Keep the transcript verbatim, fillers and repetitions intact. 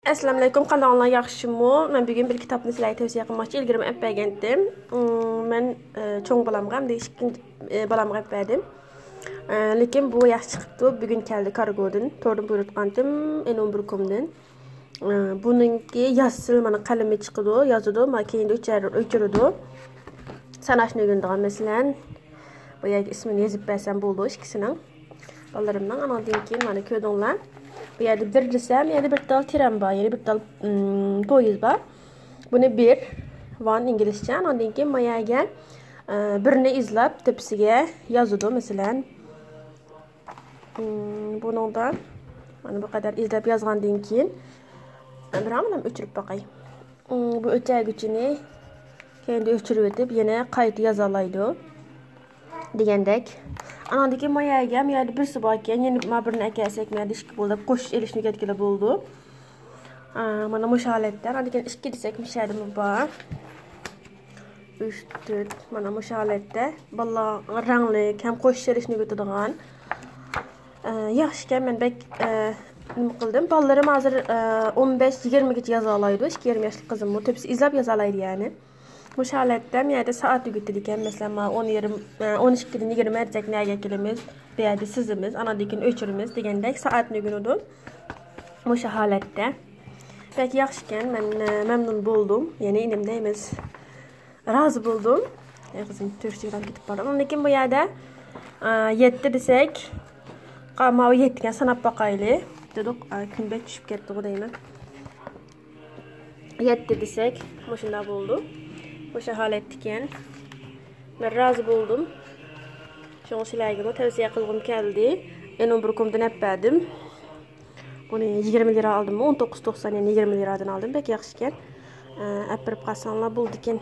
ئەسسالامۇئەلەيكۇم، قانداقلار، ياخشىمۇ؟ مەن بۈگۈن بىر كىتابنى سىلەرگە تەۋسىيە قىلماقچى. ئىلگىرىمۇ ئەپ بەرگەنتىم. ئىم، مەن، ئە، چوڭ بالامغا ھەمدە ئىككىنچى، ئە، بالامغا ئەپ بەردىم. ئە، لېكىن بۇ ياخشى چىقىپتۇ. بۈگۈن كەلدى كارگودىن. توردىن بۇيرۇتقانتىم، ئېن ئون بىر كومدىن. ئە، بۇنىڭكى ياسىل مانا قەلىمى چىقىدۇ، يازىدۇ، ما كەينىدە ئۆچەر-، ئۆچۈرىدۇ. ساناشنى ئۆگىنىدىغان، مەسىلەن، بۇ يەرگە ئىسمىنى يېزىپ بەرسەم بولىدۇ ئىككىسىنىڭ. بالىلىرىمنىڭ. ئانىڭدىن كېيىن مانا كۆردۈڭلار. بۇ يەردە بىر دېسەم، يەنە بىر تال تىرەم بار، يەنە بىر تال، ئىم، پويىز بار. بۇنى بىر، ۋان ئىنگلىزچە. ئانىڭدىن كېيىن ما يەرگە، ئە، بىرنى ئىزلاپ تۆپىسىگە يازىدۇ، مەسىلەن. ئىم، بۇنىڭدا مانا بۇ قەدەر ئىزلاپ يازغاندىن كېيىن، بىر ئاڭلام ئۆچۈرۈپ باقاي. ئىم، بۇ ئۆچەرگۈچىنى كەينىدە ئۆچۈرۈۋېتىپ، يەنە قايتا يازالايدۇ. دېگەندەك. ئاناندىكى ما يەرگە، ما يەردە بىرسى باركەن، يەنە ما بىرنى ئەكەلسەك، ما يەردە ئىككى بولۇپ قوشۇش ئېلىشنى ئۆگەتكىلى بولىدۇ. ئا، مانا مۇشۇ ھالەتتە. ئاناندىكىن ئىككى دېسەك، مۇشۇ يەردىمۇ بار. ئۈچ، تۆت، مانا مۇشۇ ھالەتتە. بالىلارغا رەڭلىك ھەم قوشۇش ئېلىشنى ئۆگىتىدىغان. ئا، ياخشىكەن، مەن بەك، ئا، نېمە قىلدىم. بالىلىرىم ھازىر، ئا، ئون بەش، يىگىرمىگىچە يازالايدۇ. ئىككى يېرىم ياشلىق قىزىممۇ تۆپىسى ئىزلاپ يازالايدۇ، يەنى. مۇشۇ ھالەتتە مەن يەردە سائەت ئۆگىتىدىكەن. مەسىلەن، ما ئون يېرىم، ئون ئىككىدىن يىگىرمە دېسەك، نەگە كېلىمىز، بۇ يەردە سىزىمىز، ئاناندىن كېيىن ئۆچۈرىمىز دېگەندەك سائەتنى ئۆگىنىدۇ. مۇشۇ ھالەتتە. بەك ياخشىكەن، مەن، ئە، مەمنۇن بولدۇم. يەنى نېمە دەيمىز، رازى بولدۇم. ئەي قىزىم، تۆشتىكىدىن كېتىپ بارام. ئاندىن كېيىن بۇ يەردە، ئە، يەتتە دېسەك، قا-، ماۋۇ يەتتىگە ساناپ باقايلى. دېدۇق، ئە، كۈن بەك چۈشۈپ كەتتىغۇ دەيمەن. يەتتە دېسەك، مۇشۇنداق بولىدۇ. مۇشۇ ھالەتتىكەن. مەن رازى بولدۇم. شۇڭا سىلەرگىمۇ تەۋسىيە قىلغۇم كەلدى. ئېن ئون بىر كومدىن ئەپ بەردىم. بۇنى يىگىرمە لىرا ئالدىممۇ، ئون توققۇز توقسان، يەنى يىگىرمە لىرادىن ئالدىم. بەك ياخشىكەن. ئە، ئەپ بېرىپ قالساڭلار بولىدىكەن.